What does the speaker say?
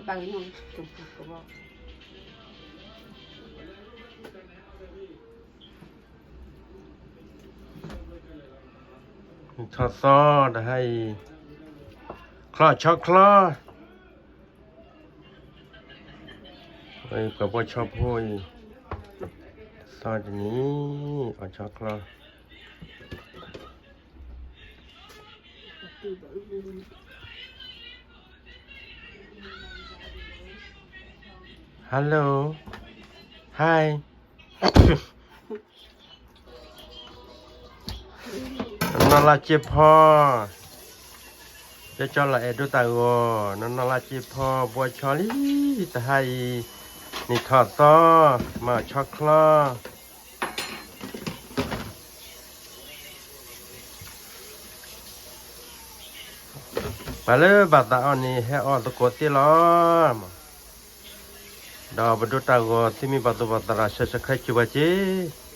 ထီၣ်သီတဟါအံၤ, ချီဆီချီ, ပှၤဘှီဆီဖိအံၤ, သီတနံၤ, အီၣ်ဆီချီ. Hello. Hi. နီၢ်နီၢ်လၢ်က့ဖီ, ကၠီလီၤအဲၣ်ဒိးတၢ်ဂီၤ, နီၢ်နီၢ်လၢ်က့ဖီ ဘှီဆီလံ, တဟါအံၤ, နံၣ်ထီၣ်သီ, မၤအီၣ်ဆီချီ. ပှၤလၢဘၣ်သးအီၣ်န့ၣ် ဟဲအီၣ်သကိးသ့လီၤ. ဒီးပဒိးတၢ်ဂီၤ သုမ့ၢ်ဘၣ်သူၣ်ဘၣ်သးဒီး subscribe က့ၤပှၤက့ၤ.